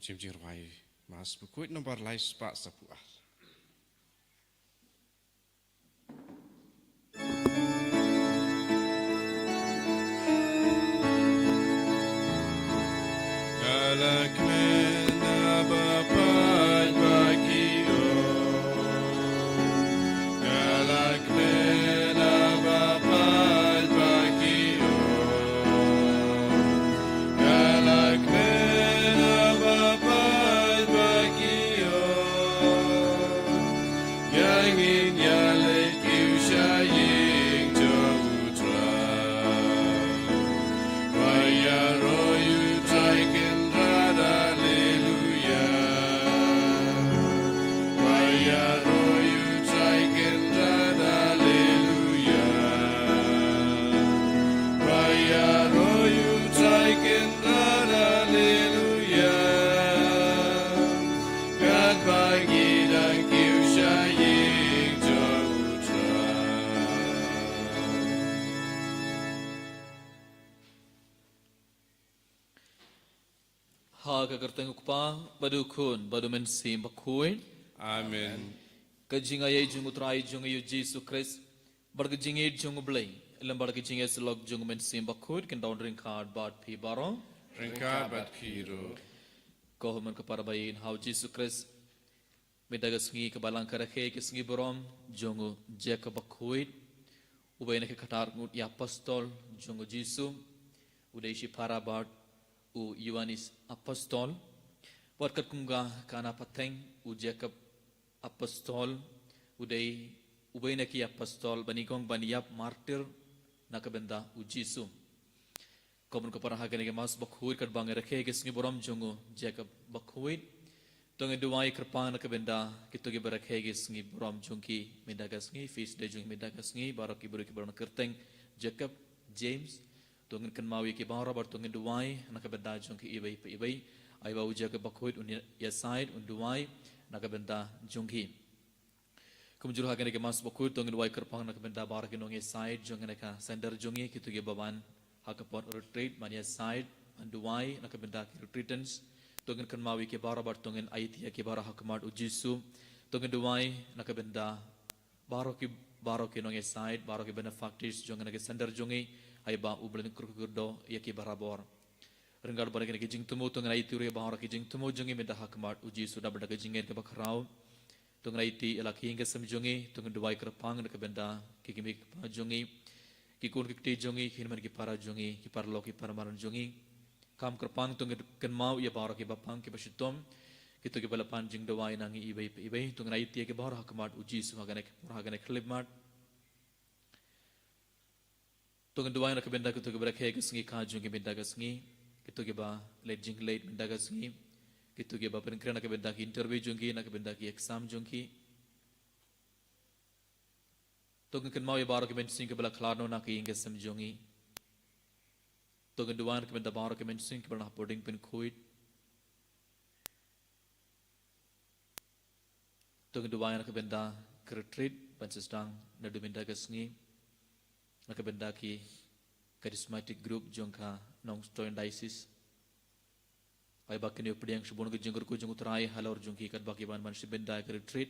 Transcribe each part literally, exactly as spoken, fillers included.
Jingim jingrwai Mass Bakhuid nombar lai spah saphew ar. Nga la kmen ha ba pait ba ki ong. Nga la kmen ha ba pait ba ki ong. Nga la kmen ha ba pait ba ki ong. Ïa ngin ïa leit kiew sha ïing jong U Trai. Ba ïaroh ïa U Trai Kynrad, Haleluya. Ba ïaroh ïa U Trai Kynrad, Haleluya. Ba ïaroh ïa U Trai Kynrad, Haleluya. Katba ngi dang kiew sha ïing jong U Trai. Ha ka kyrteng U Kpa, bad U Khun, bad U Mynsiem Bakhuid. Amen. Ka jingaiei jong U Trai jong ngi U Jisu Khrist, bad ka jingïeit jong U Blei, lem bad ka jingïasyllok jong U Mynsiem Bakhuid, kin don ryngkat bad phi baroh. Ryngkat bad phi ruh. Ko hynmen ko para ba ïeit ha U Jisu Khrist. Mynta ka sngi kaba la kyrkhu ka sngi burom jong u Jakob Bakhuid, uba ïa ka khatar ngut ïa apostol jong u Jisu, u dei shipara bad u Ïoannis apostol. Bad katkum ka, ka na pateng u Jakob apostol, u dei uba ïa ki apostol ba nyngkong ban ïap martir na ka bynta u Jisu. Ko hynmen ko para, ha kane ka Mass Bakhuid katba ngi rakhe ka sngi burom jong u Jakob Bakhuid, to ngin duwai kyrpang na ka bynta kito kiba rakhe ka sngi burom jong ki mynta ka sngi, feast day jong mynta ka sngi, baroh ki briew kiba don kyrteng Jakob, James, to ngin kynmaw ïa ki baroh bad to ngin duwai na ka bynta jong ki iwei pa iwei. Ai ba u Jakob Bakhuid un ïasaid, un duwai na ka bynta jong ki. Kumjuh ruh ha kane ka Mass Bakhuid to ngin duwai kyrpang na ka bynta baroh ki nongïasaid jong kane ka center jong ngi, kito kiba wan ha ka por retreat ban ïasaid, ban duwai na ka bynta ki retreatants. To ngin kynmaw ïa ki baroh bad to ngin aiti ïa ki baroh ha khmat u Jisu. To ngin duwai na ka bynta baroh ki, baroh ki nongïasaid, baroh ki benefactors jong kane ka center jong ngi, ai ba U Blei un kyrkhu kyrdoh ïa ki barabor. Ryngkat bad kane ka jingthmu to ngin aiti ruh ïa baroh ki jingthmu jong ngi mynta ha khmat u Jisu, dap da ka jingngeit kaba khraw. To ngin aiti ïa la ki ïing ki sem jong ngi, to ngin duwai kyrpang na ka bynta ki kmie ki kpa jong ngi, ki khun ki kti jong ngi, ki hynmen ki para jong ngi, ki paralok ki paramadan jong ngi. Kham kyrpang to ngin kynmaw ïa baroh kiba pang kiba shitom, kito kiba la pan jingduwai na ngi iwei pa iwei, to ngin aiti ïa ki baroh ha khmat u Jisu ha kane ka por, ha kane ka khyllipmat. To ngin duwai na ka bynta kito kiba rakhe ka sngi ka jong ki mynta ka sngi, kito kiba leit jingleit mynta ka sngi, kito kiba pynkhreh na ka bynta ki interview jong ki, na ka bynta ki exam jong ki. To ngin kynmaw ïa baroh ki mynsiem kiba la khlad noh na ki ïing ki sem jong ngi. To ngin duwai na ka bynta baroh ki mynsiem kiba la hapdeng pynkhuid. To ngin duwai na ka bynta ka retreat ban sa sdang naduh mynta ka sngi, na ka bynta ki charismatic group jong ka Nongstoiñ Diocese. Ai ba kin ïoh pdiang shibun ka jingkyrkhu jong u Trai halor jong ki katba ki wan ban shim bynta ka retreat.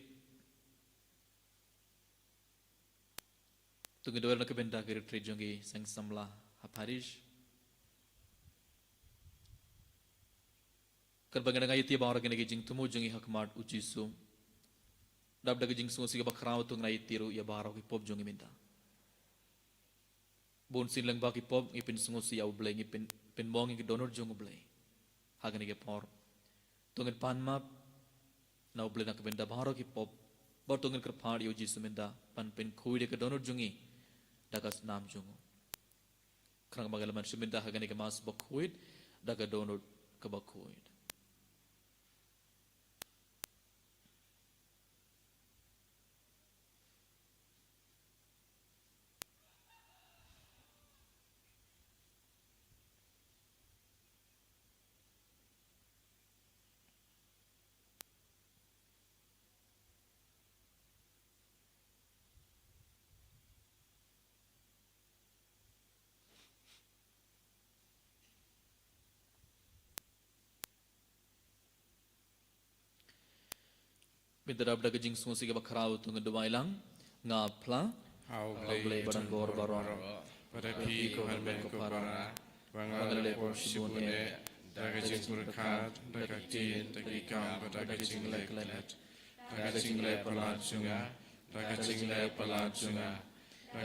To ngin duwai na ka bynta ka retreat jong ki seng samla ha parish. Katba ngi dang aiti ïa baroh kine ki jingthmu jong ngi ha khmat u Jisu, dap da ka jingsngewsih kaba khraw to ngin aiti ruh ïa baroh ki pop jong ngi mynta. Bun sien lyngba ki pop ngi pynsngewsih ïa U Blei, ngi pyn, pynmong ïa ka dohnud jong U Blei ha kane ka por. To ngin pan map na U Blei na ka bynta baroh ki pop, bad to ngin kyrpad ïa u Jisu mynta ban pynkhuid ïa ka dohnud jong ngi da ka snam jong u. Khnang ba ngin lah ban shim bynta ha kane ka Mass Bakhuid da ka dohnud kaba khuid. Ngin ïa dap da ka jingsngewsih kaba khraw, to ngin duwai lang. Nga phla ha U Blei ba don bor baroh, bad ha phi ko hynmen ko para, ba nga la leh pop shibun eh, da ka jingpyrkhat, da ka ktien, da ki kam, bad da ka jingleh klet, da ka jingleh palat jong nga, da ka jingleh palat jong nga,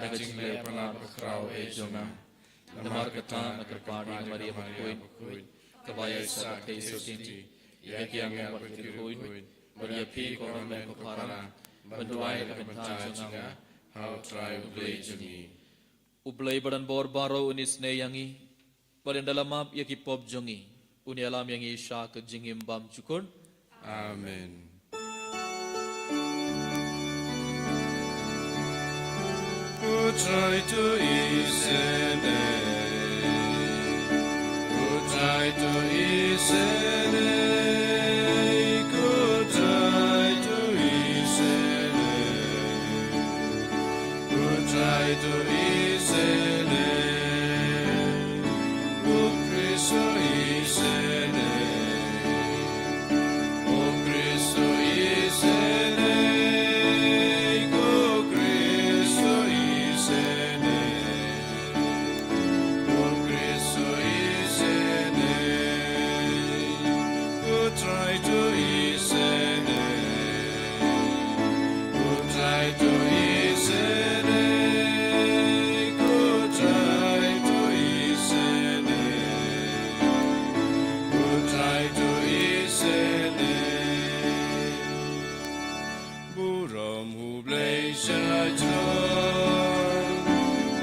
da ka jingleh palat bakhraw eh jong nga. Namar kata nga kyrpad ïa ka Maria bakhuid, kaba ïaisah kti sotti ïa ki angel bad ki khuid, bad ïa phi ko hynmen ko para, ban duwai na ka bynta jong nga ha U Trai U Blei jong ngi. U Blei ba don bor baroh un isynei ïa ngi, bad un da la map ïa ki pop jong ngi, un ïalam ïa ngi sha ka jingim bymjukut. Amen. U Trai to isynei, U Trai to isynei, U Trai to isynei, U Trai to isynei, U Khrist to isynei. O Khrist to isynei, O Khrist to isynei, O Khrist to isynei, U Trai to isynei, U Trai to isynei, U Trai to isynei, U Trai to isynei. Burom U Blei sha jrong,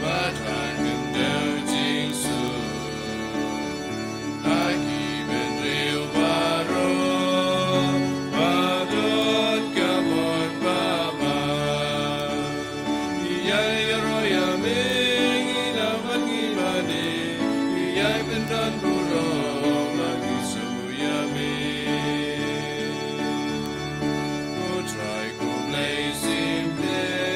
bad ha khyndew jingsuk, ha ki bynriew baroh, bad ot ka mon ba bha. Ïa ïaroh ïa me ngi nang bad ngi mane, ïa pyndon burom ha ki sngewbha ïa me. Ko Trai ko Blei symbeh,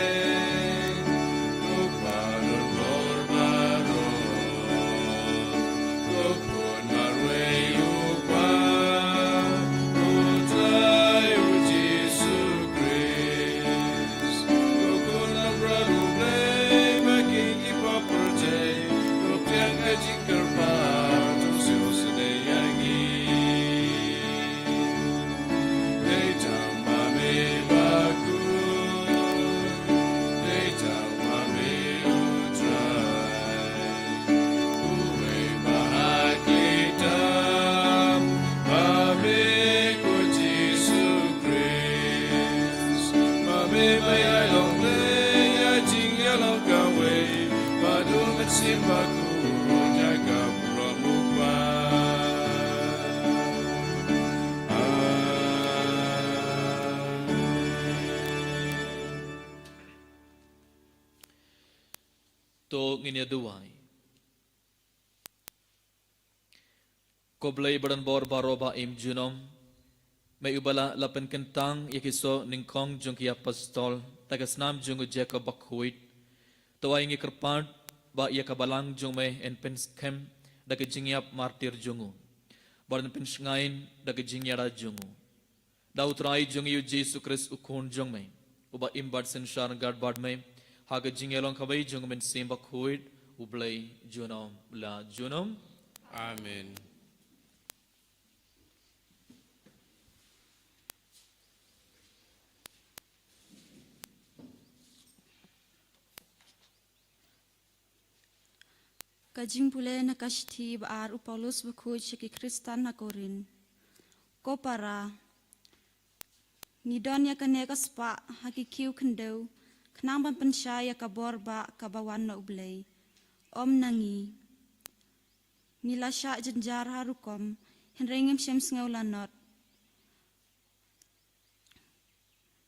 ko Kpa don bor baroh, ko Khun marwei U Kpa, U Trai U Jisu Khrist. Ko Khun Nongpynim U Blei, ba kin ïa ki pop pyrthei, ko pdiang ka jingkyrpad, to siew sdei ïa ngi. Dei tang ma me bakhuid, dei tang ma me U Trai. Uwei ba ha khlieh tam, ma me ko Jisu Khrist. Ma me ba ïai long Blei ïa jingïalong kawei, bad U Mynsiem Bakhuid ïa ka burom U Kpa. Amen. To ngin ïa duwai. Ko Blei ba don bor baroh ba im junom, me uba la la pynkyntang ïa ki soh nyngkong jong ki apostol da ka snam jong u Jakob bakhuid, to ai ngi kyrpad ba ïa ka balang jong me yn pynskhem da ka jingïap martir jong u, bad yn pynshngaiñ da ka jingïada jong u. Da U Trai jong ngi U Jisu Khrist U Khun jong me, uba im bad synshar ryngkat bad me ha ka jingïalong kawei jong U Mynsiem Bakhuid, U Blei junom la junom. Amen. Ka jingpule na ka shithi ba ar u Paulus bakhuid sha ki Khristan na Korinth. Ko para, ngi don ïa kane ka spah ha ki khiew khyndew, khnang ban pynshai ïa ka bor ba kaba wan na U Blei, ym na ngi. Ngi la shah jynjar ha rukom, hynrei ngim shym sngew lanot.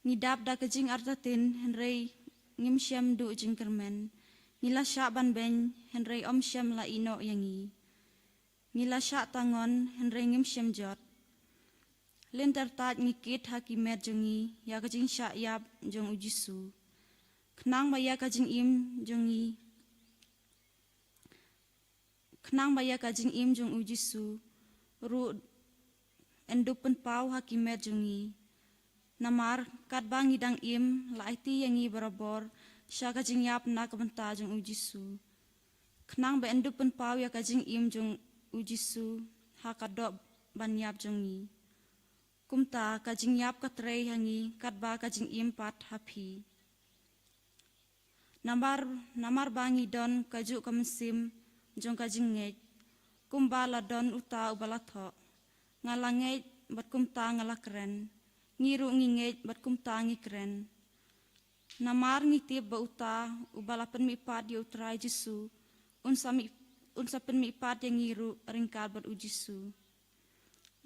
Ngi dap da ka jingartatien, hynrei ngim shym duh jingkyrmen. Ngi la shah ban beiñ, hynrei ym shym la ïeh noh ïa ngi. Ngi la shah tangon, hynrei ngim shym jot. Lynter tait ngi kit ha ki met jong ngi ïa ka jingshah ïap jong U Jisu, khnang ba ïa ka jingim jong ngi, khnang ba ïa ka jingim jong U Jisu ruh yn dup pynpaw ha ki met jong ngi. Namar katba ngi dang im, la aiti ïa ngi barabor sha ka jingïap na ka bynta jong U Jisu, khnang ba yn dup pynpaw ïa ka jingim jong U Jisu ha ka doh ban ïap jong ngi. Kumta ka jingïap ka trei ha ngi katba ka jingim pat ha phi. Namar, namar ba ngi don kajuh ka mynsiem jong ka jingngeit, kumba la don uta uba la thoh: Nga la ngeit, bad kumta nga la kren. Ngi ruh ngi ngeit, bad kumta ngi kren. Namar ngi tip ba uta uba la pynmihpat ïa U Trai Jisu, un sa mih, un sa pynmihpat ïa ngi ruh ryngkat bad U Jisu.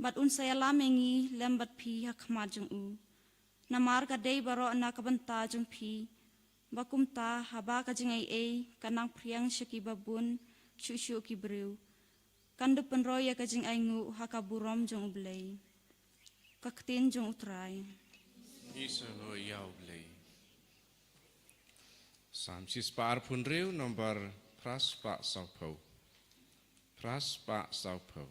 Bad un sa ïalam ïa ngi lem bad phi ha khmat jong u. Namar ka dei baroh na ka bynta jong phi, ba kumta haba ka jingaiei ka nang phriang sha kiba bun shuh shuh ki briew, kan dup pynroi ïa ka jingainguh ha ka burom jong U Blei. Ka ktien jong U Trai. Ngi sngewbha ïa U Blei. Salm shispah arphew hynriew, nombar phra spah sawphew. Phra spah sawphew.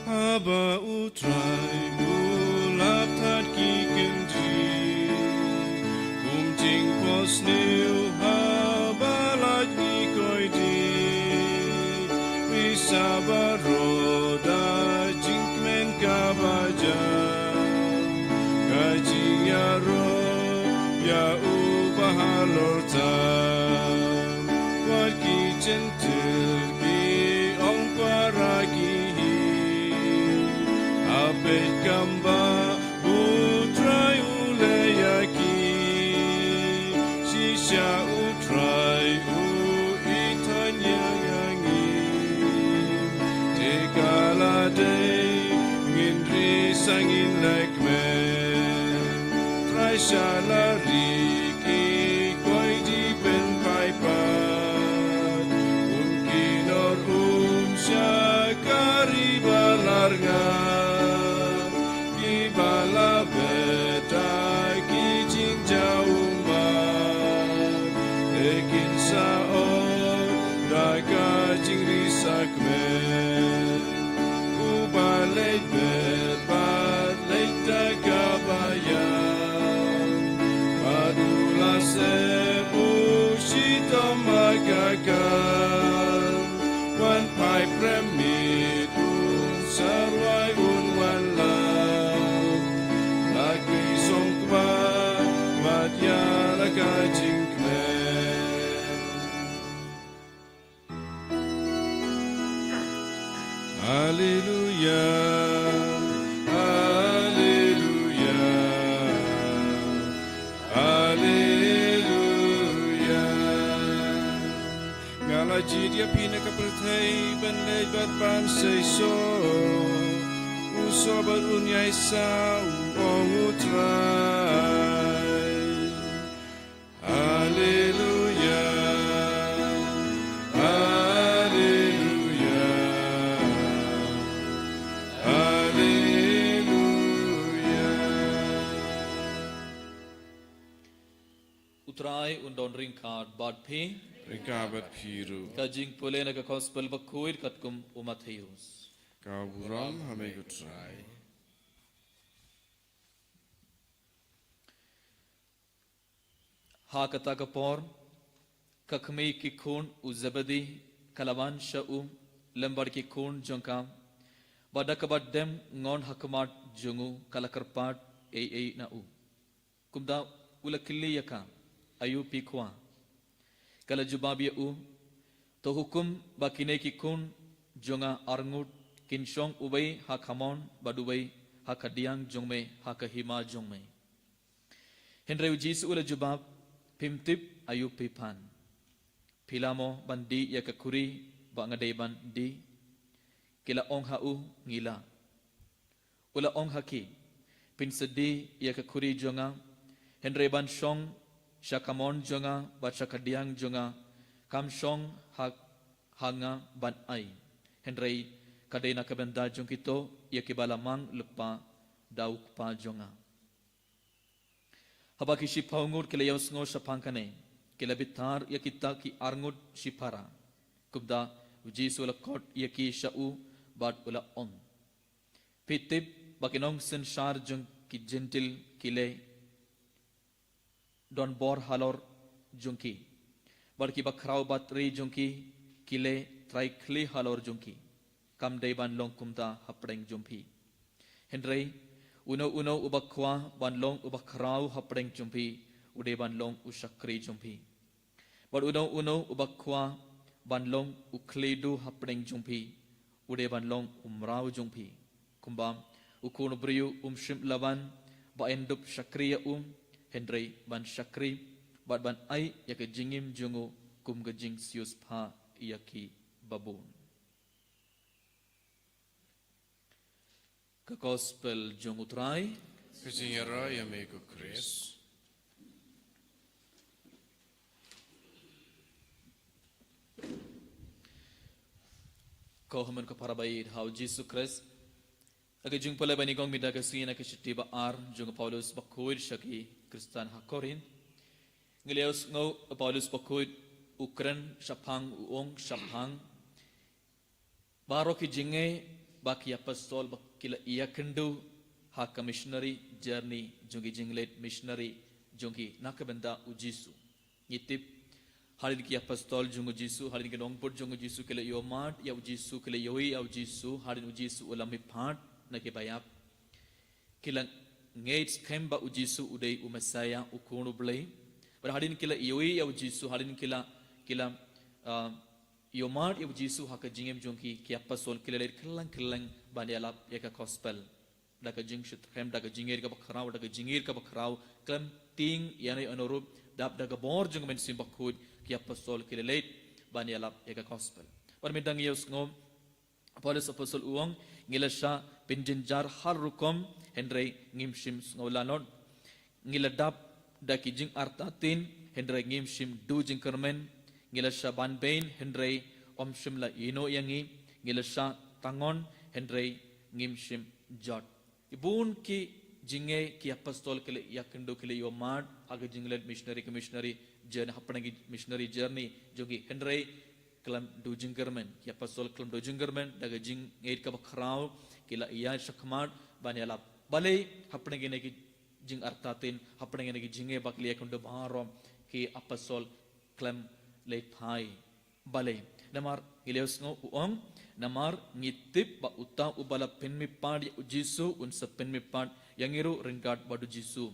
Haba U Trai u la thad ki kynjih, kum jingphohsniew haba lait ngi koit dih, ngi sa baroh da jingkmen kaba jam, ka jingïaroh ïa U Bahalor tam. Wat ki jynjar ki ong para ki hi, ha peit kam ba U Trai u leh ïa ki. Shisha U Trai u ithuh ïa ngi, te ka la dei ngin ri sa ngin leh kmen. Trai sha la ri ki koit dih pynphai pat, kum ki nor um sha ka ri ba la rnga, kiba la bet da ki jingjaw ummat, te kin sa ong da ka jingri sa kmen: Uba leit bet bad leit da kaba ïap, bad u la sep u shitom ha ka kam. Wan phai prem miet, un sa rwai un wan lang, la ki song kba bad ïa la ka jingkmen. Haleluya, haleluya, haleluya. Nga la jied ïa phi na ka pyrthei ban leit bad ban seisoh, u soh bad un ïai saw, ong U Trai. Haleluya, haleluya, haleluya. U Trai un don ryngkat bad phi. Ryngkat bad phi ruh. Ka jingpule na ka Gospel bakhuid katkum u Mathaios. Ka burom ha me ko Trai. Ha kata ka por, ka kmie ki khun u Zebedi ka la wan sha u lem bad ki khun jong ka, bad da kaba dem ngon ha khmat jong u ka la kyrpad ei ei na u. Kumta u la kylli ïa ka, aïu phi kwah? Ka la jubab ïa u, to hukum ba kine ki khun jong nga arngut kin shong uwei ha khmat bad uwei ha khadiang jong me ha ka hima jong me. Hynrei u Jisu u la jubab, phim tip aïu phi pan. Phi lah mo ban dih ïa ka khuri ba nga dei ban dih? Ki la ong ha u, ngi lah. U la ong ha ki, phin sa dih ïa ka khuri jong nga, hynrei ban shong sha khmat jong nga bad sha khadiang jong nga, kam shong ha, ha nga ban ai, hynrei ka dei na ka bynta jong kito ïa kiba la mang lypa da u Kpa jong nga. Haba ki shiphew ngut ki la ïohsngew shaphang kane, ki la bitar ïa kita ki arngut shipara. Kumta u Jisu u la khot ïa ki sha u bad u la ong, phi tip ba ki nongsynshar jong ki Jentil ki la don bor halor jong ki, bad ki bakhraw batri jong ki ki la trai khlieh halor jong ki. Kam dei ban long kumta hapdeng jong phi. Hynrei uno uno uba kwah ban long u bakhraw hapdeng jong phi, u dei ban long u shakri jong phi. Bad uno uno uba kwah ban long u khlieh duh hapdeng jong phi, u dei ban long u mraw jong phi. Kumba u Khun u briew um shym la wan ba yn dup shakri ïa u, hynrei ban shakri bad ban ai ïa ka jingim jong u kum ka jingsiewspah ïa ki babun. Ka Gospel jong u Trai. Ka jingïaroh ïa me ko Khrist. Ko hynmen ko para ba ïeit ha u Jisu Khrist. Ha ka jingpule ba nyngkong mynta ka sngi na ka shithi ba ar jong u Paulus bakhuid sha ki Khristan ha Korinth. Ngi la ïohsngew u Paulus bakhuid u kren shaphang, u ong shaphang baroh ki jingeh ba ki apostol ba ki la ïakynduh ha ka missionary journey jong ki, jingleit missionary jong ki na ka bynta u Jisu. Ngi tip, hadien ki apostol jong u Jisu, hadien ki nongput jong u Jisu ki la ïohmad ïa u Jisu, ki la ïohi ïa u Jisu, hadien u Jisu u la mihpat na ki baïap, ki la ngeit skhem ba u Jisu u dei u Messiah, u Khun u Blei. Bad hadien ki la ïohi ïa u Jisu, hadien ki la, ki la, ah, ïohmad ïa u Jisu ha ka jingim jong ki, ki apostol ki la leit kylleng kylleng ban ïalap ïa ka Gospel. Da ka jingshitrhem, da ka jingïeit kaba khraw, da ka jingïeit kaba khraw, khlem tieng ïano ïano ruh, dap da ka bor jong u Mynsiem Bakhuid, ki apostol ki la leit ban ïalap ïa ka Gospel. Bad mynta ngi ïohsngew Paulus apostol u ong, ngi la shah pynjynjar har rukom, hynrei ngim shym sngewlanot. Ngi la dap da ki jingartatien, hynrei ngim shym duh jingkyrmen. Ngi la shah banbeiñ, hynrei ym shym la ïehnoh ïa ngi. Ngi la shah tangon, hynrei ngim shym jot. Bun ki jingeh ki apostol ki la ïakynduh, ki la ïohmad ha ka jingleit missionary, ka missionary journey, hapdeng ki missionary journey jong ki, hynrei khlem duh jingkyrmen. Ki apostol khlem duh jingkyrmen, da ka jingngeit kaba khraw ki la ïaid shakhmat ban ïalap. Balei hapdeng kine ki jingartatien, hapdeng kine ki jingeh ba ki la ïakynduh baroh, ki apostol khlem leit phai? Balei? Namar ngi la ïohsngew u ong, namar ngi tip ba uta uba la pynmihpat ïa u Jisu un sa pynmihpat ïa ngi ruh ryngkat bad u Jisu.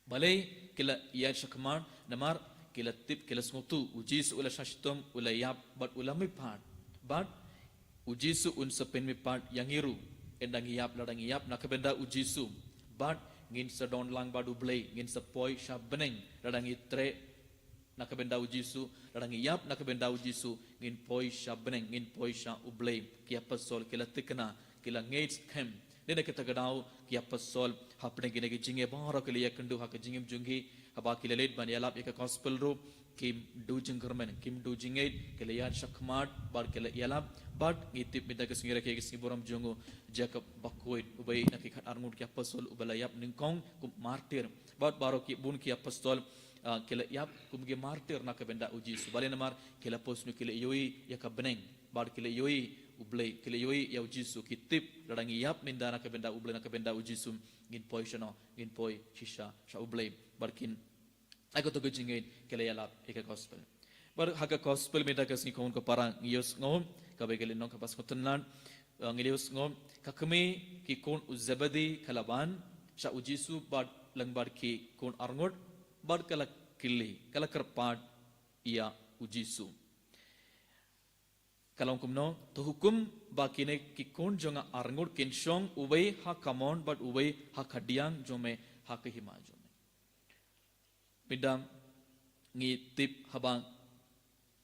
Balei ki la ïaid shakhmat? Namar ki la tip, ki la sngewthuh u Jisu u la shah shitom, u la ïap bad u la mihpat. Bad u Jisu un sa pynmihpat ïa ngi ruh. Ynda ngi ïap, lada ngi ïap na ka bynta u Jisu, bad ngin sa don lang bad u Blei, ngin sa poi sha bneng. Lada ngi treh na ka bynta u Jisu, lada ngi ïap na ka bynta u Jisu, ngin poi sha bneng, ngin poi sha u Blei. Ki apostol ki la thikna, ki la ngeit skhem. Dei na kata ka daw ki apostol hapdeng kine ki jingeh baroh ki la ïakynduh ha ka jingim jong ki, haba ki la leit ban ïalap ïa ka Gospel ruh, kim duh jingkyrmen, kim duh jingngeit, ki la ïaid shakhmat bad ki la ïalap. Bad ngi tip mynta ka sngi, ïa ka sngi burom jong u Jacob Bakhuid, uba ïeit na ki khatar ngut ki apostol, uba la ïap nyngkong kum martir. Bad baroh ki, bun ki apostol, ah, ki la ïap kum ki martir na ka bynta u Jisu. Balei? Namar ki la poi sha, ki la ïohi ïa ka bneng, bad ki la ïohi u Blei, ki la ïohi ïa u Jisu. Ki tip lada ngi ïap mynta na ka bynta u Blei, na ka bynta u Jisu, ngin poi shano? Ngin poi shisha sha u Blei. Bad kin ai kato ka jingngeit, ki la ïalap ïa ka Gospel. Bad ha ka Gospel mynta ka sngi, ko hynmen ko para, ngi ïohsngew, kaba ïa ka lynnong kaba sngewtynnad, eh, ngi ïohsngew, ka kmie ki khun u Zebedi ka la wan sha u Jisu bad lyngba ki khun arngut, bad ka la kylli, ka la kyrpad ïa u Jisu. Ka la ong kumno? To hukum ba kine ki khun jong nga arngut kin shong, uwei ha kamon bad uwei ha khadiang jong me ha ka hima jong me. Mynta ngi tip, haba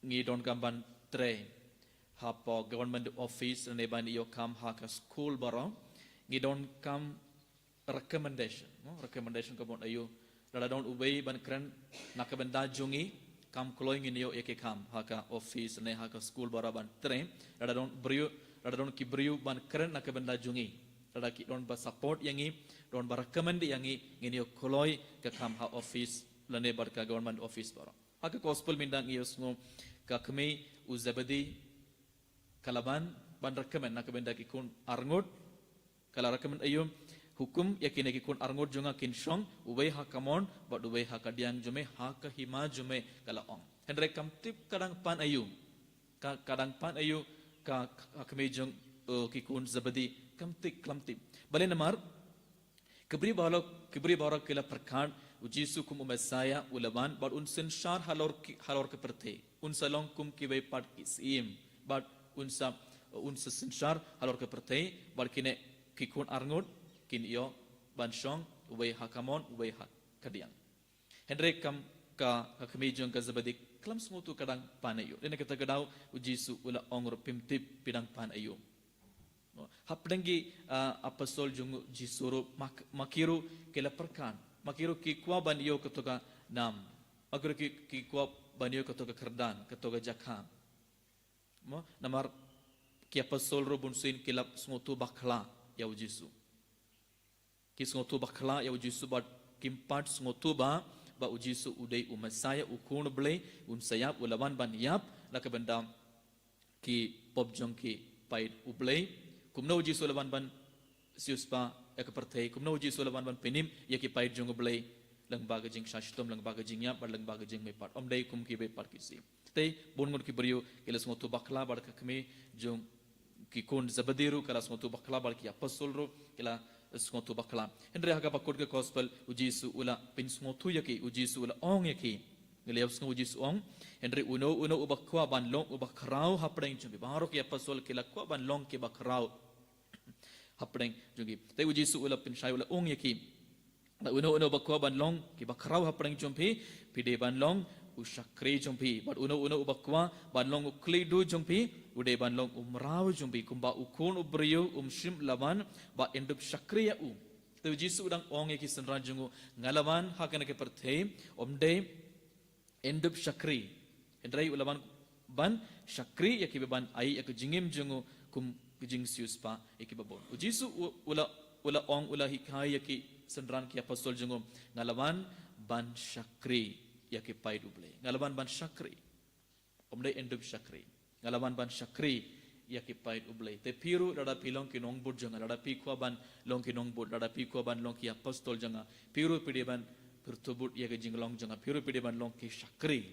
ngi donkam ban trei hapoh government office ne ban ïoh kam ha ka skul baroh, ngi donkam recommendation, no? Recommendation ka mut aïu? Lada don uwei ban kren na ka bynta jong ngi, kam kloi ngin ïoh ïa ki kam ha ka office ne ha ka skul baroh ban trei. Lada don briew, lada don ki briew ban kren na ka bynta jong ngi, Lada ki don ba support ïa ngi, don ba recommend ïa ngi, ngin ïoh kloi ka kam ha office lane bad ka government office baroh. Ha ka gospel mynta ngi ïohsngew ka kmie u Zebedee ka la ban ban recommend na ka bynta ki khun arngut. Ka la recommend aïu? Hukum ïa kine ki khun arngut jong nga kin shong, uwei ha kamon bad uwei ha kadiang jong me, ha ka hima jong me, ka la ong. Hynrei kam tip ka dang pan aïu. Ka, ka dang pan aïu ka, ka kmie jong, eh, ki khun Zebedee, kam tip, khlem tip. Balei? Namar ki briew baroh, ki briew baroh ki la pyrkhat u Jisu kum u Messiah u la wan bad un synshar halor ki, halor ka pyrthei. Un sa long kum kiwei pat ki syiem bad un sa, un sa synshar halor ka pyrthei bad kine ki khun arngut kin ïoh ban shong, uwei ha kamon, uwei ha kadiang. Hynrei kam, ka, ka kmie jong ka Zebedee khlem sngewthuh ka dang pan aïu. Dei na kata ka daw u Jisu u la ong ruh, phim tip phi dang pan aïu. Hapdeng ki, ah, apostol jong u Jisu ruh ma, ma ki ruh ki la pyrkhat. Ma ki ruh ki kwah ban ïoh kato ka nam. Ma ki ruh ki, ki kwah ban ïoh kato ka kyrdan, kato ka jaka. Mo, namar ki apostol ruh bunsien ki la sngewthuh bakla ïa u Jisu. Ki sngewthuh bakla ïa u Jisu bad kim pat sngewthuh ba, ba u Jisu u dei u Messiah, u Khun u Blei, un sa ïap, u la wan ban ïap na ka bynta ki pop jong ki paid u Blei. Kumno u Jisu u la wan ban siewspah ïa ka pyrthei, kumno u Jisu u la wan ban pynim ïa ki paid jong u Blei lyngba ka jingshah shitom, lyngba ka jingïap bad lyngba ka jingmihpat. Ym dei kum kiwei pat ki syiem. Te bun ngut ki briew ki la sngewthuh bakla bad ka kmie jong ki khun Zebedee ruh ka la sngewthuh bakla bad ki apostol ruh ki la sngewthuh bakla. Hynrei ha kaba kut ka gospel u Jisu u la pynsngewthuh ïa ki, u Jisu u la ong ïa ki. Ngi la ïohsngew u Jisu ong, hynrei uno uno uba kwah ban long uba khraw hapdeng jong phi. Baroh ki apostol ki la kwah ban long kiba khraw hapdeng jong ki. Te u Jisu u la pynshai u la ong ïa ki, bad uno uno uba kwah ban long kiba khraw hapdeng jong phi, phi dei ban long u shakri jong phi. Bad uno uno uba kwah ban long u khlieh duh jong phi, u dei ban long u mraw jong phi. Kumba u Khun u briew um shym la wan ba in dup shakri ïa u. Te u Jisu u dang ong ïa ki synran jong u, nga la wan ha kane ka pyrthei ym dei in dup shakri, hynrei u la wan ban shakri ïa kiba ban ai ïa ka jingim jong u kum ka jingsiewspah ïa kiba bun. U Jisu u, u la, u la ong, u la hikai ïa ki synran ki apostol jong u, nga la wan ban shakri ïa ki paid u Blei. Nga la wan ban shakri. Ym dei in dup shakri. Nga la wan ban shakri ïa ki paid u Blei. Te phi ruh lada phi long ki nongbud jong nga, lada phi kwah ban long ki nongbud, lada phi kwah ban long ki apostol jong nga, phi ruh phi dei ban pyrthuh bud ïa ka jinglong jong nga, phi ruh phi dei ban long ki shakri.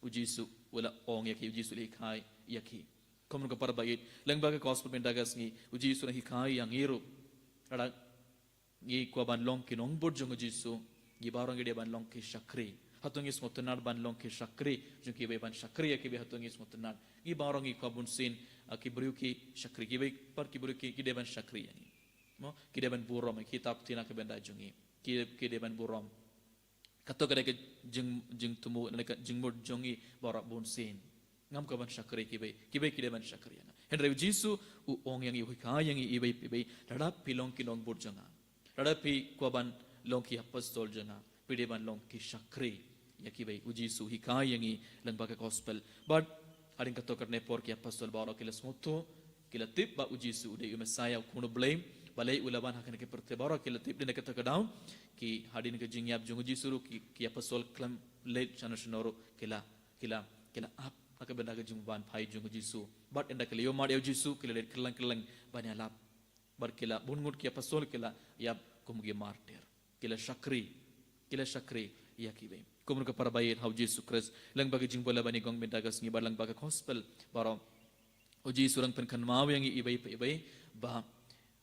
U Jisu u la ong ïa ki, u Jisu u la hikai ïa ki. Kumno ka para baieit, lyngba ka gospel mynta ka sngi u Jisu u la hikai ïa ngi ruh. Lada ngi kwah ban long ki nongbud jong u Jisu, ngi baroh ngi dei ban long ki shakri. Hato ngi sngewtynnad ban long ki shakri jong kiwei, ban shakri ïa kiwei? Hato ngi sngewtynnad? Ngi baroh ngi kwah bunsien, ah, ki briew ki shakri, kiwei pat ki briew ki, ki dei ban shakri ïa ngi. Mo, ki dei ban burom, ki tap ti na ka bynta jong ngi. Ki, ki dei ban burom. Kato ka dei ka jing, jingthmu, ne ka jingmut jong ngi baroh bunsien. Ngam kwah ban shakri ïa kiwei, kiwei ki dei ban shakri ïa nga. Hynrei u Jisu u ong ïa ngi, u hikai ïa ngi iwei pa iwei, lada phi long ki nongbud jong nga, lada phi kwah ban long ki apostol jong nga, phi dei ban long ki shakri ïa kiwei. U Jisu u hikai ïa ngi lyngba ka gospel. Bad hadien kato katne por ki apostol baroh ki la sngewthuh, ki la tip ba u Jisu u dei u Messiah, u Khun u Blei. Balei u la wan ha kane ka pyrthei, baroh ki la tip. Dei na kata ka daw ki, hadien ka jingïap jong u Jisu ruh ki, ki apostol khlem leit shano shano ruh ki la, ki la, ki la ap na ka bynta ka jingwan phai jong u Jisu. Bad ynda ki la ïohmad ïa u Jisu ki la leit kylleng kylleng ban ïalap. Bad ki la, bun ngut ki apostol ki la ïap kum ki martir. Ki la shakri, ki la shakri ïa kiwei. Kumno ka para baieit ha u Jisu Khrist, lyngba ka jingbula ba ngi ïa ong mynta ka sngi bad lyngba ka gospel baroh, u Jisu u dang pynkynmaw ïa ngi iwei pa iwei ba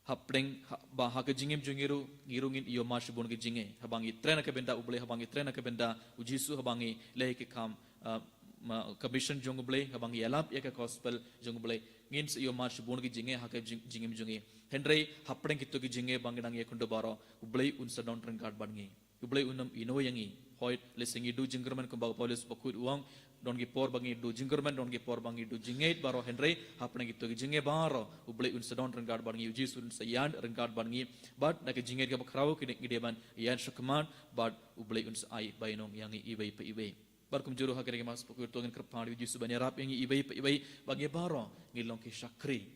hapdeng, ha, ba ha ka jingim jong ngi ruh, ngi ruh ngin ïohmad shibun ki jingeh. Haba ngi trei na ka bynta u Blei, haba ngi trei na ka bynta u Jisu, haba ngi leh ki kam, ah, ma, ka mission jong u Blei, haba ngi ïalap ïa ka gospel jong u Blei, ngin sa ïohmad shibun ki jingeh ha ka jing, jingim jong ngi. Hynrei hapdeng kito ki jingeh ba ngi dang ïakynduh baroh, u Blei un sa don ryngkat bad ngi. U Blei un ym ïehnoh ïa ngi. Hooid, lehse ngi duh jingkyrmen kumba u Paulus bakhuid u ong, don ki por ba ngi duh jingkyrmen, don ki por ba ngi duh jingngeit baroh, hynrei hapdeng kito ki jingngeit baroh u Blei un sa don ryngkat bad ngi, u Jisu un sa ïaid ryngkat bad ngi. Bad na ka jingngeit kaba khraw ngi dei ban ïaid shakhmat bad u Blei un sa ai bainong ïa ngi iwei pa iwei. Bad kumjuh ruh ha kane ka Mass bakhuid to ngin kyrpad ïa u Jisu ban ïarap ïa ngi iwei pa iwei ba ngi baroh ngin long ki shakri.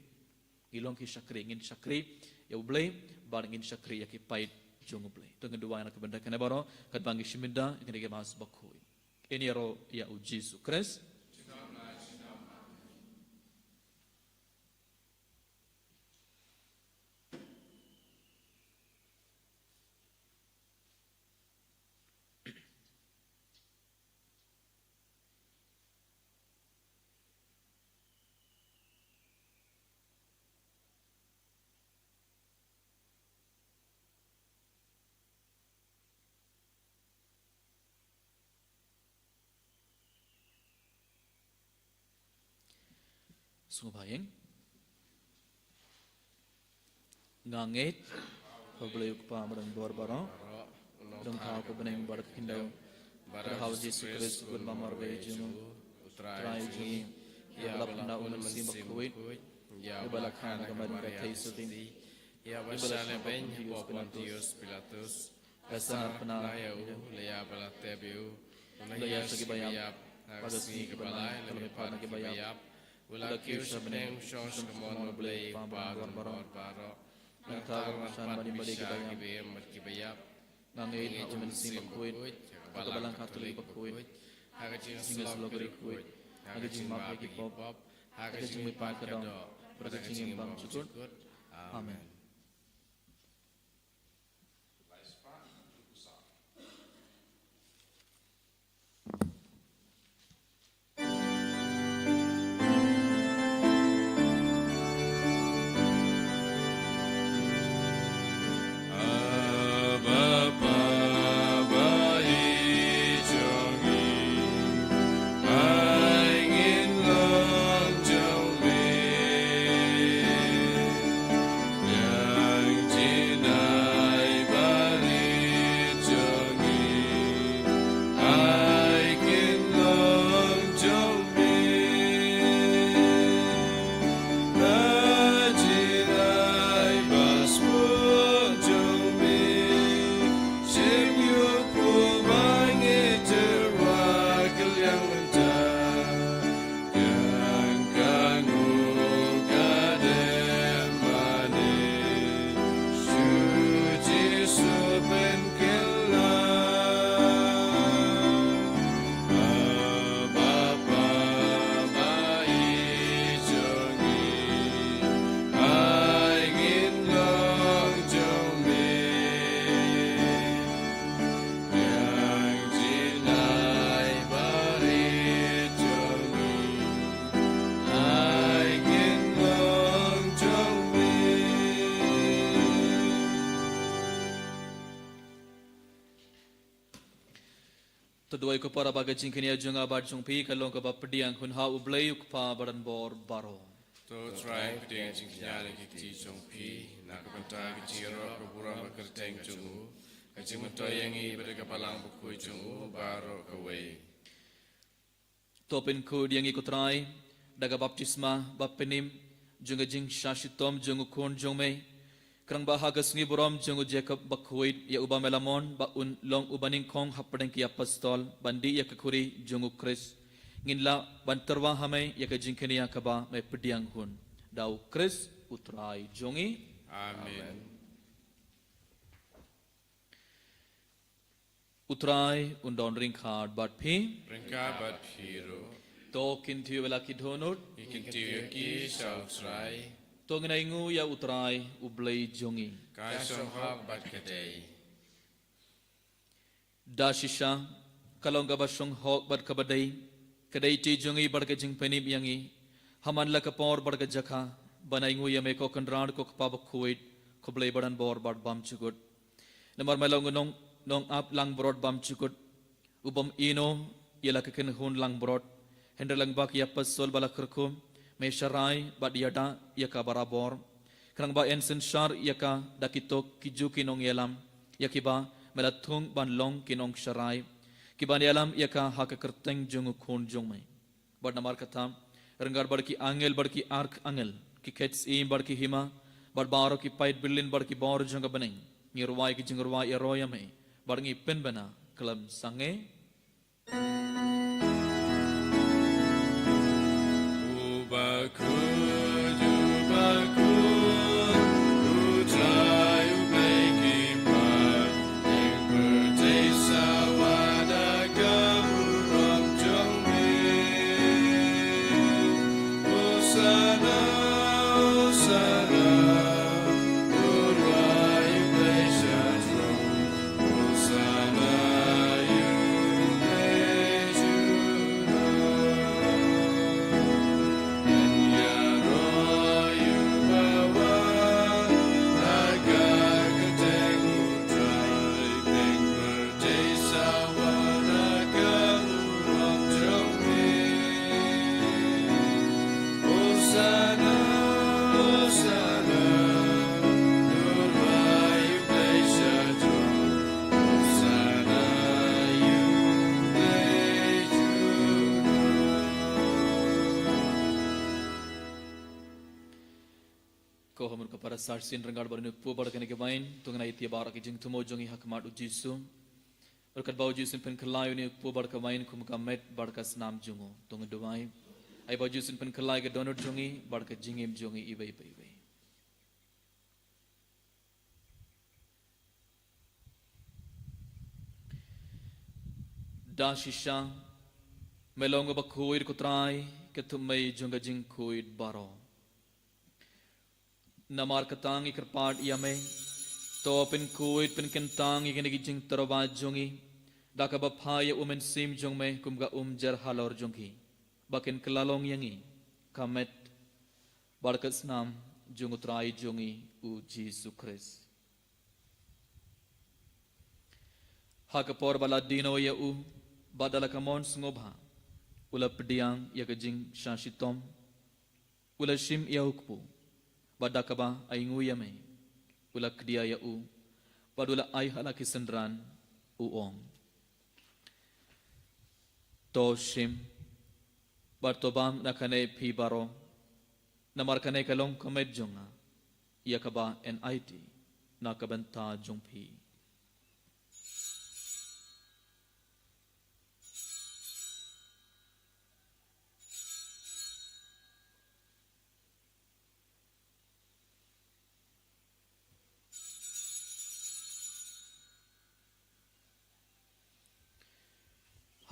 Ngi long ki shakri, ngin shakri ïa U Blei, bad ngin shakri ïa ki paid jong U Blei. To ngin duwai na ka bynta kane baroh, katba ngi shim bynta ïa kane ka Mass bakhuid. Ïa ïaroh ïa U Jisu Khrist. Sngewbha ïing. Nga ngeit ha U Blei U Kpa badonbor baroh, u nongthaw ha ka bneng bad ka khyndew, bad ha U Jisu Khrist u kut marwei jong u, u Trai jong ngi, ïa uba la pynda U Mynsiem Bakhuid, ïa uba la kha na ka Maria theisotti, ïa uba la shah lehbeiñ hapoh Pontius Pilatus, la sahnarphna ïa u, la ïap bad la tep ïa u, u la ïaid sha kiba ïap, ha ka sngi kaba lai u la mihpat na kiba ïap, u la kiew sha bneng, u shong sha ka mon U Blei U Kpa badonbor baroh. Nangta u la wan ban ïa kiba im bad kiba ïap. Nga ngeit ha U Mynsiem Bakhuid, ha ka Balang Katholik bakhuid, ha ka jingïasyllok bakhuid, ha ka jingmap ïa ki pop, ha ka jingmihpat ka doh, bad ha ka jingim bymjukut. Amen. To duwai ko para ba ka jingkñia jong nga bad jong phi ka long kaba pdiang hun ha U Blei U Kpa badonbor baroh. To Trai pdiang jingkñia na ki kti jong phi, na ka bynta ka jingïaroh ka burom ka kyrteng jong u, ka jingmyntoi ïa ngi bad ka Balang bakhuid jong u baroh kawei. To pynkhuid ïa ngi ko Trai da ka baptisma bapynim jong ka jingshah shitom jong u Khun jong me. Khnang ba ha ka sngi burom jong u Jakob bakhuid, ïa uba me la mon ba un long uba nyngkong hapdeng ki apostol ban dih ïa ka khuri jong u Khrist, ngin lah ban tyrwa ha me ïa ka jingkñia kaba me pdiang hun. Da u Khrist u Trai jong ngi. Amen. U Trai un don ryngkat bad phi. Ryngkat bad phi ruh. To kyntiew ïa la ki dohnud. Ngi kyntiew ïa ki sha u Trai. To ngin ainguh ïa u Trai U Blei jong ngi. Ka shong hok bad ka dei. Da shisha ka long kaba shong hok bad kaba dei, ka dei ti jong ngi bad ka jingpynim ïa ngi, ha man la ka por bad ka jaka, ban ainguh ïa me ko Kynrad ko Kpa bakhuid, ko Blei badonbor bad bymjukut. Namar me long u nong, nongap langbrot bymjukut, u bym ïehnoh ïa la ka kynhun langbrot, hynrei lyngba ki apostol ba la kyrkhu, me sharai bad ïada ïa ka barabor. Khnang ba yn synshar ïa ka da kito ki ju ki nongïalam, ïa kiba me la thung ban long ki nongsharai, kiban ïalam ïa ka ha ka kyrteng jong u Khun jong me. Bad namar kata, ryngkat bad ki angel bad ki arkangel, ki khet syiem bad ki hima, bad baroh ki paid byllien bad ki bor jong ka bneng, ngi rwai ki jingrwai ïaroh ïa me, bad ngi pynbna khlem sangeh. U bakhuid, u bakhuid, u Trai. Ko ha mut ka para sar sien ryngkat bad une u kpu bad kane ka wain, to ngin ïa ïa baroh ki jingthmu jong ngi ha khmat u Jisu. Bad katba u Jisu un pynkylla ïa une u kpu bad ka wain kum ka met bad ka snam jong u, to ngin duwai. Ai ba u Jisu un pynkylla ïa ka dohnud jong ngi bad ka jingim jong ngi iwei pa iwei. Da shisha, me long uba khuid ko Trai, ka thmu jong ka jingkhuid baroh. Namar kata ngi kyrpad ïa me, to pynkhuid pynkyntang ïa kine ki jingtyrwa jong ngi, da kaba phah ïa u Mynsiem jong me kum ka umjer halor jong ki, ba kin kylla long ïa ngi ka met bad ka snam jong u Trai jong ngi u Jisu Khrist. Ha ka por ba la die noh ïa u, bad da la ka mon sngewbha, u la pdiang ïa ka jingshah shitom, u la shim ïa u kpu, bad da kaba ainguh ïa me, u la khdia ïa u, bad u la ai ha la ki synran, u ong: To shim, bad to bam na kane phi baroh, namar kane ka long ka met jong nga, ïa kaba yn aiti na ka bynta jong phi.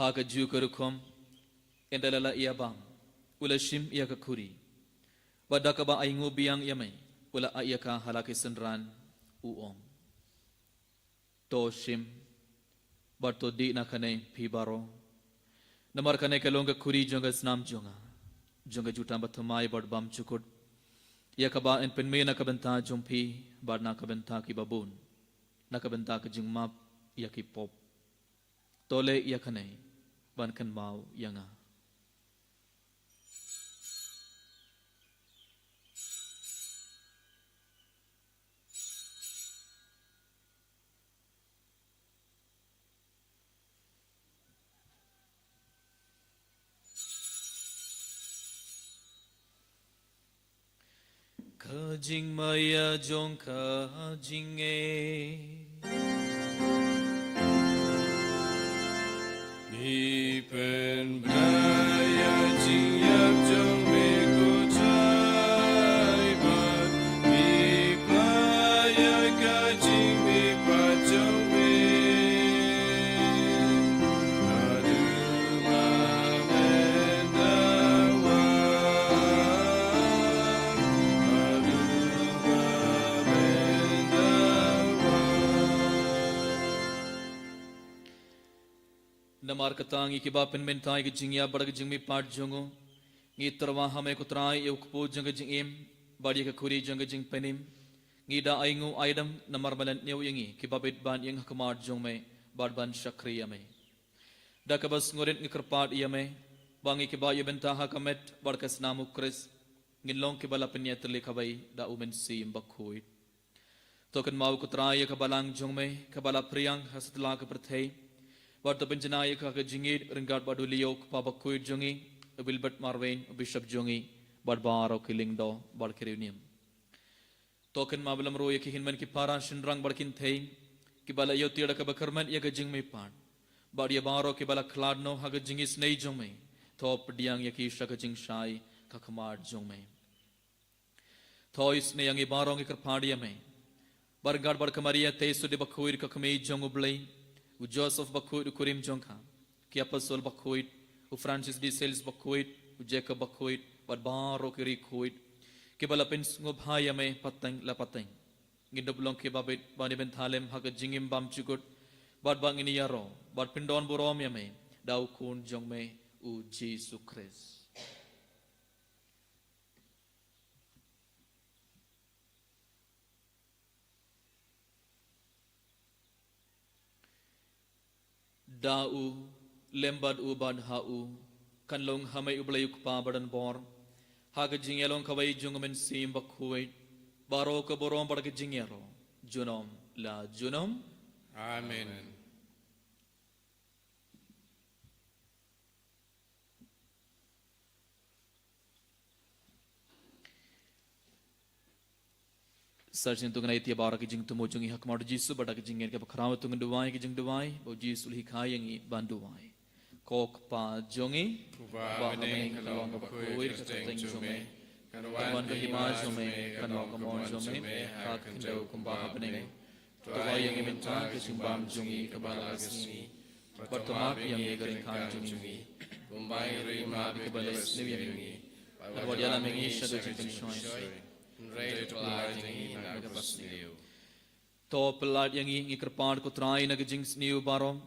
Ha kajuh ka rukom, ynda la la ïa bam, u la shim ïa ka khuri, bad da kaba ainguh biang ïa me, u la ai ïa ka ha la ki synran, u ong: To shim, bad to dih na kane phi baroh, namar kane ka long ka khuri jong ka snam jong nga, jong ka jutang bathymmai bad bymjukut, ïa kaba yn pynmih na ka bynta jong phi bad na ka bynta kiba bun, na ka bynta ka jingmap ïa ki pop. To leh ïa kane ban kynmaw ïa nga. Ka jingmaïa jong ka jingngeit. Ngi pynbna ïa jingïap jong me ko Trai, bad ngi pynbna ïa ka jingmihpat jong me. Haduh ba men da wan, haduh ba men da wan. Namar kata ngi kiba pynmynta ïa ka jingïap bad ka jingmihpat jong u, ngi tyrwa ha me ko Trai ïa u kpu jong ka jingim, bad ïa ka khuri jong ka jingpynim. Ngi da ainguh aidam namar me la ñiew ïa ngi kiba bit ban ïeng ha khmat jong me, bad ban shakri ïa me. Da kaba sngewrit ngi kyrpad ïa me, ba ngi kiba ïa bynta ha ka met bad ka snam u Khrist, ngin long kiba la pynïatylli kawei da u Mynsiem Bakhuid. To kynmaw ko Trai ïa ka balang jong me, kaba la phriang ha satlak ka pyrthei. Bad to pynjanai ïa ka ha ka jingïeit ryngkat bad u Leo u kpa bakhuid jong ngi, u Wilbert Marwein, u Bishop jong ngi, bad baroh ki lyngdoh bad ki riewniam. To kynmaw bad lyngngoh ïa ki hynmen ki para shynrang bad kynthei, kiba la ïoh tiar da kaba kyrmen ïa ka jingmihpat. Bad ïa baroh kiba la khlad noh ha ka jingisynei jong me, to pdiang ïa ki sha ka jingshai ha khmat jong me. To isynei ïa ngi baroh ngi kyrpad ïa me. Bad ryngkat bad ka Maria Theisotti bakhuid ka kmie jong u Blei, u Joseph bakhuid u kurim jong ka, ki apostol bakhuid, u Francis de Sales bakhuid, u Jacob bakhuid, bad baroh ki riewkhuid, kiba la pynsngewbha ïa me pateng la pateng. Ngin dup long kiba bit ban ïa bynta lem ha ka jingim bymjukut, bad ba ngin ïaroh bad pyndonburom ïa me da u Khun jong me u Jisu Khrist. Da u, lem bad u bad ha u, kan long ha me u Blei u Kpa badonbor, ha ka jingïalong kawei jong u Mynsiem Bakhuid, baroh ka burom bad ka jingïaroh, junom la junom. Amen. Sa shisien to ngin ïa ïaid baroh ki jingthmu jong ngi ha khmat u Jisu bad da ki jingngeit kiba khraw to ngin duwai ki jingduwai ba u Jisu u la hikai ïa ngi ban duwai. Ko Kpa jong ngi, uba ha bneng, ka long kaba khuid ka kyrteng jong me. Kan wan ka hima jong me, kan long ka mon jong me ha ka khyndew kumba ha bneng. To ai ïa ngi mynta ka jingbam jong ngi kaba la ka sngi. Bad to map ïa ngi ka ryngkat jong ngi, kumba ngi ruh ngi map ïa kiba la sniew ïa ngi. Bad wat ïalam ïa ngi sha ka jingpynshoi, hynrei to pynlait ïa ngi na kaba sniew. To pynlait ïa ngi, ngi kyrpad ko Trai, na ka jingsniew baroh.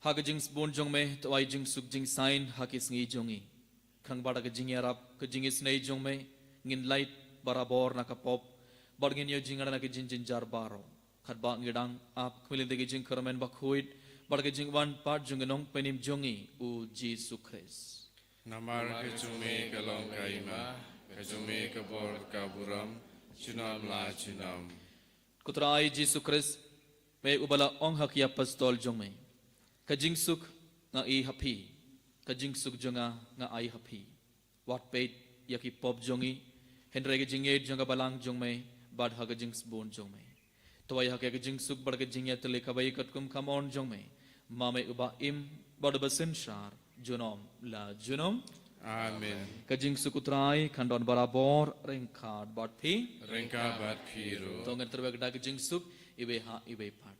Ha ka jingsbun jong me to ai jingsuk jingsaiñ ha ki sngi jong ngi. Khnang ba da ka jingïarap, ka jingisynei jong me, ngin lait barabor na ka pop bad ngin ïoh jingngeit na ka jingjynjar baroh. Katba ngi dang ap khmih lynti ki jingkyrmen bakhuid bad ka jingwan pat jong u Nongpynim jong ngi u Jisu Khrist. Namar ka jong me ka long ka hima, ka jong me ka bor, ka burom, junom la junom. Ko Trai Jisu Khrist, me uba la ong ha ki apostol jong me, ka jingsuk nga ai ha phi, ka jingsuk jong nga nga ai ha phi. Wat peit ïa ki pop jong ngi, hynrei ka jingïeit jong ka balang jong me bad ha ka jingsbun jong me. To ai ha ka ka jingsuk bad ka jingïatylli kaba katkum ka mon jong me, ma me uba im bad uba synshar junom la junom. Amen. Ka jingsuk u Trai kan don barabor ryngkat bad phi. Ryngkat bad phi ruh. To ngin tyrwa da ka jingsuk iwei ha iwei pat.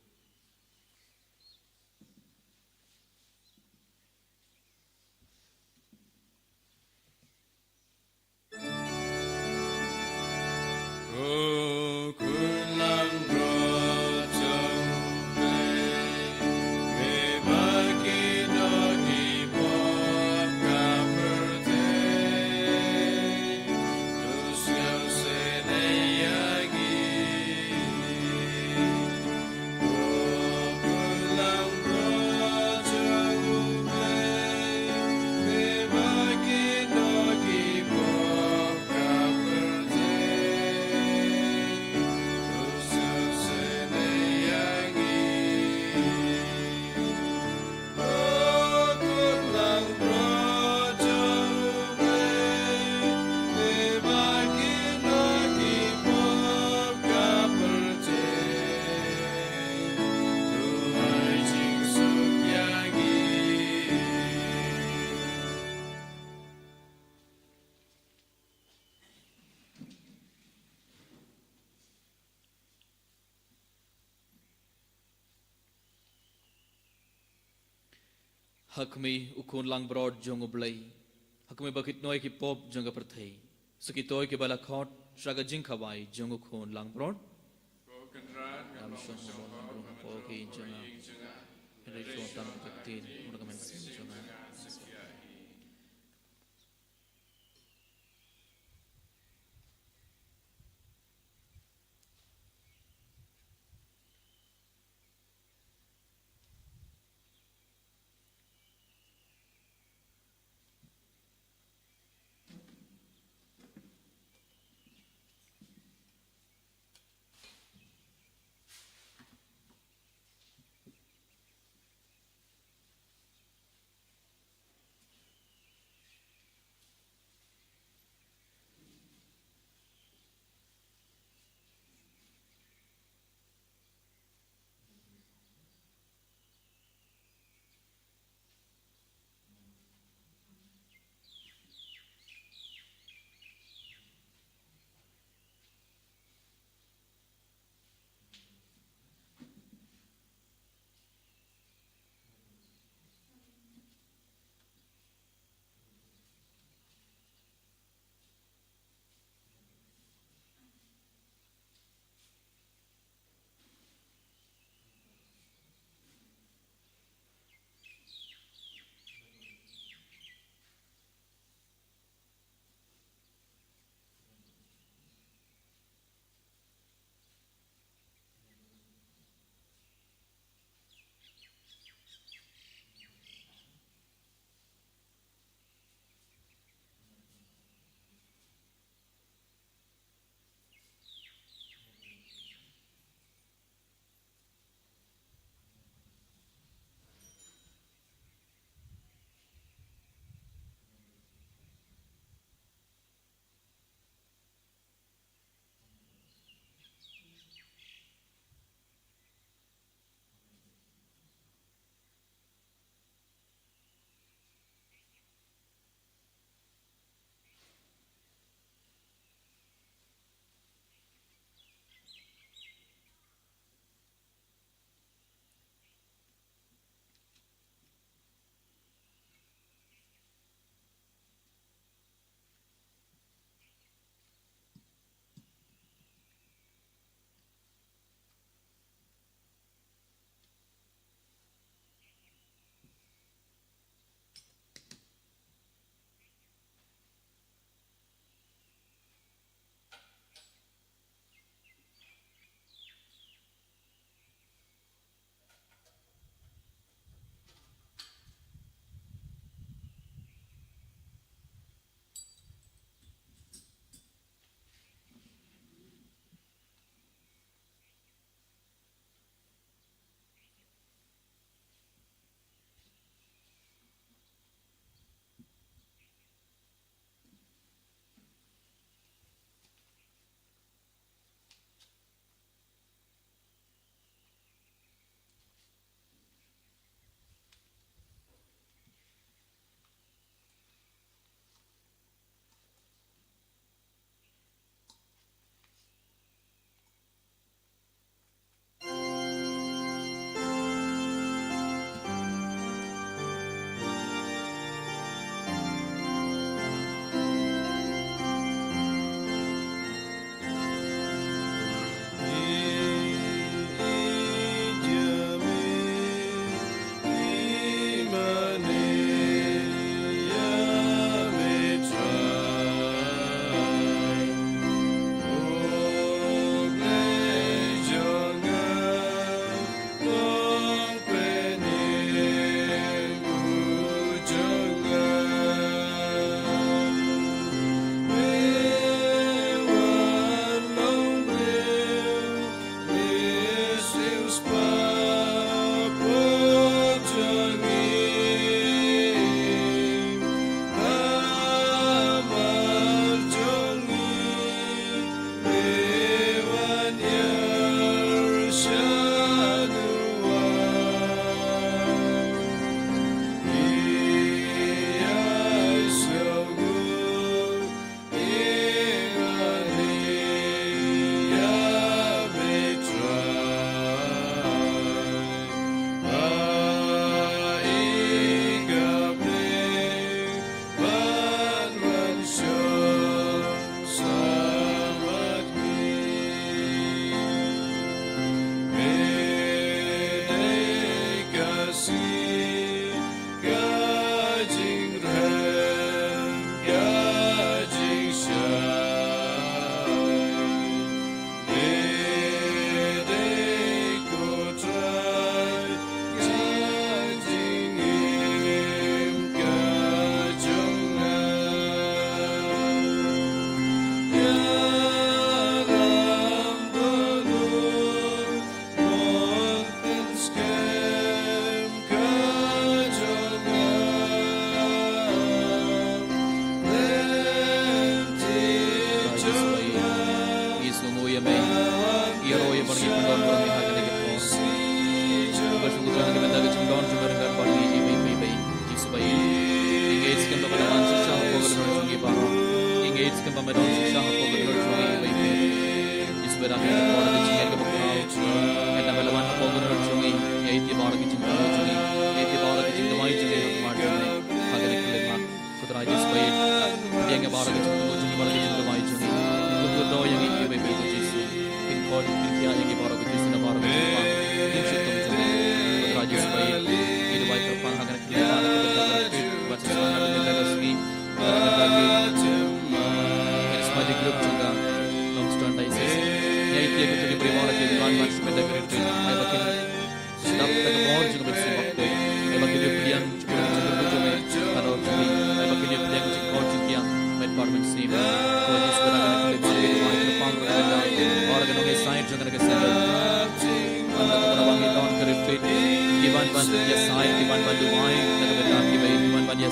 Ha khmih u Khun langbrot jong U Blei, ha khmih ba kit noh ïa ki pop jong ka pyrthei. Sa kito kiba la khot sha ka jingkhawai jong u Khun langbrot. Ko Kynrad, ngam shong ha bor, ngam rung ha pok ïing jong nga, hynrei shuwa tang ka ktien, bad ka mynsiem jong nga.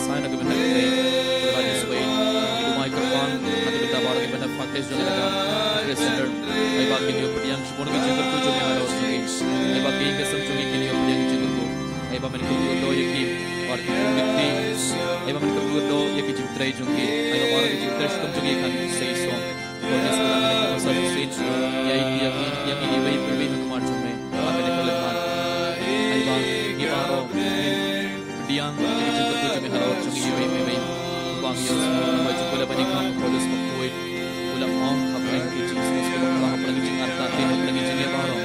Sa na ka bynta ka Blei, u la ïa sngewbha, ngi duwai Kyrpang, na ka bynta baroh ki bynta practice jong ka Grace Center. Ai ba kin ïoh pdiang shibun ki jingkyrkhu jong ngi halor jong ngi. Ai ba ki ïing ki sem jong ngi kin ïoh pdiang ki jingkyrkhu. Ai ba men kyrkhu ïa ki, bad ki kum ki kti. Ai ba men kyrkhu ïa ki jingtrei jong ngi. Ai ba baroh ki jingtrei shitom jong ngi kan sa isong. Ko Jisu, la men kyrkhu sa shisien. Ïa ngi, ïa ngi, ïa ngi iwei pa iwei ha khmat jong me. Ba men kyrkhu ïa khmat. Ai ba ngi baroh. Pdiang ïa ki jingkyrkhu jong me halor jong ngi iwei pa iwei. Ba ngi ïohsngew namar jong u, la ba ngi kham Paulus bakhuid u la ong, hapdeng ki jingsngewsih bakla, hapdeng ki jingartatien, hapdeng ki jingeh baroh,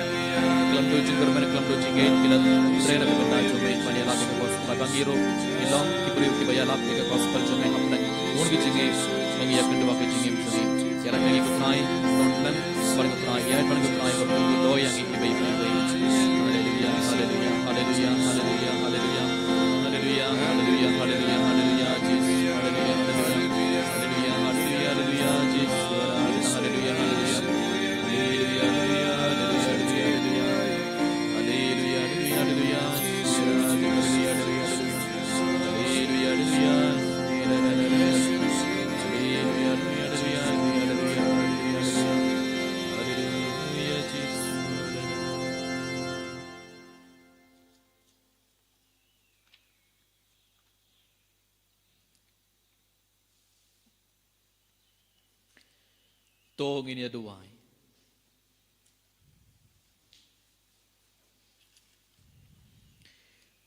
khlem duh jingkyrmen, khlem duh jingngeit, ki la trei na ka bynta jong me ban ïalap ïa ka gospel. Ba ngi ruh ngi long ki briew kiba ïalap ïa ka gospel jong me hapdeng bun ki jingeh, ba ngi ïakynduh ïa ka jingim jong ngi. Ïa la ka ngi ko Trai, don lem, ban ko Trai, ïa ban ko Trai, ba ko do ïa ngi. Haleluya, haleluya, haleluya, haleluya, haleluya. Haleluya, haleluya, haleluya, haleluya, Jesus. Haleluya, haleluya. Haleluya, haleluya, haleluya, Jesus. Haleluya, haleluya. Haleluya, haleluya, haleluya, haleluya. Haleluya, haleluya, haleluya, Jesus. Haleluya, haleluya, haleluya. Haleluya, haleluya. Haleluya, haleluya, haleluya, haleluya. Haleluya, Jesus. To ngin ïa duwai.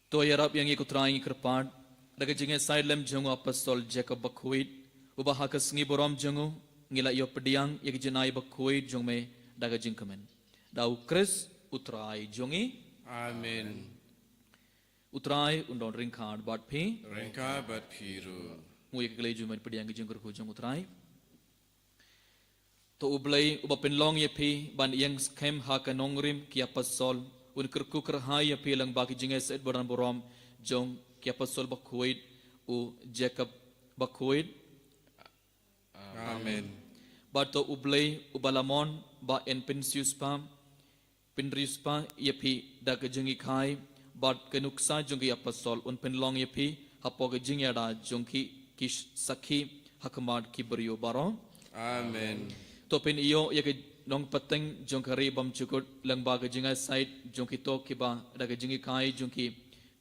To ïarap ïa ngi ko Trai, ngi kyrpad, da ka jingïasaid lem jong u Apostol Jacob bakhuid, uba ha ka sngi burom jong u ngi la ïoh pdiang ïa ka jingai bakhuid jong me da ka jingkmen. Da u Khrist u Trai jong ngi. Amen. U Trai un don ryngkat bad phi. Ryngkat bad phi ruh. Ngu ïa ka kylli jong me pdiang ka jingkyrkhu jong u Trai. To u Blei uba pynlong ïa phi ban ïeng skhem ha ka nongrim ki apostol, un kyrkhu kyrhai ïa phi lyngba ki jingïasaid ba don burom jong ki apostol bakhuid, u Jacob bakhuid. Amen. Bad to u Blei uba la mon ba yn pynsiewspah, pynriewspah ïa phi da ka jinghikai bad ka nuksa jong ki apostol, un pynlong ïa phi hapoh ka jingïada jong ki, ki sakhi ha khmat ki briew baroh. Amen. To phin ïoh ïa ka nongpateng jong ka ri bymjukut lyngba ka jingïasaid jong kito kiba da ka jinghikai jong ki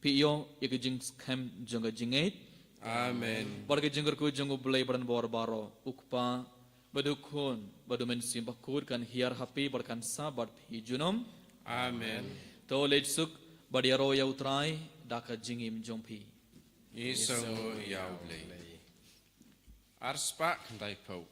phi ïoh ïa ka jingskhem jong ka jingngeit. Amen. Bad ka jingkyrkhu jong u Blei ba don bor baroh, u Kpa, bad u Khun, bad u Mynsiem Bakhuid kan hiar ha phi bad kan sah bad phi junom. Amen. To leit suk bad ïaroh ïa u Trai da ka jingim jong phi. Ngi sngewnguh ïa u Blei. Arspah khyndai phew.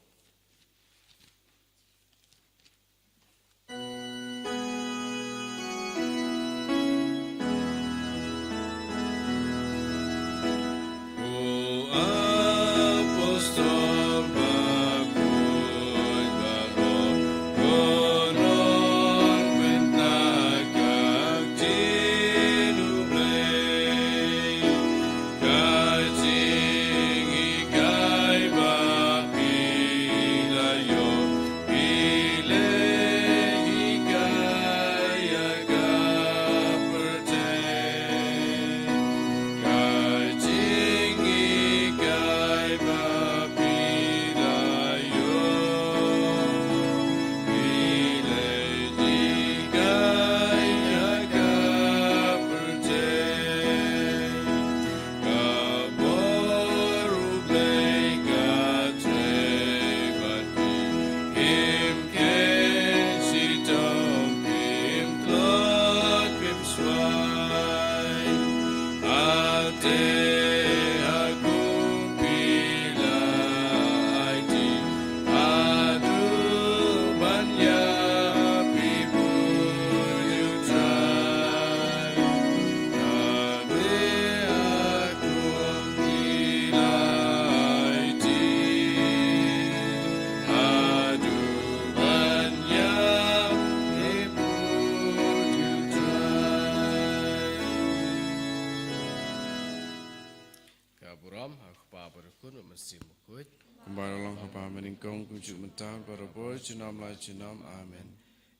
Ka burom ha u Kpa bad u Khun bad u Mynsiem Bakhuid. Kumba la long ha kaba nyngkong, kumjuh mynta, barabor, junom la junom. Amen.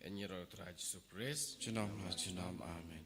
Ïaroh ïa u Trai Jisu Khrist. Junom la junom. Amen.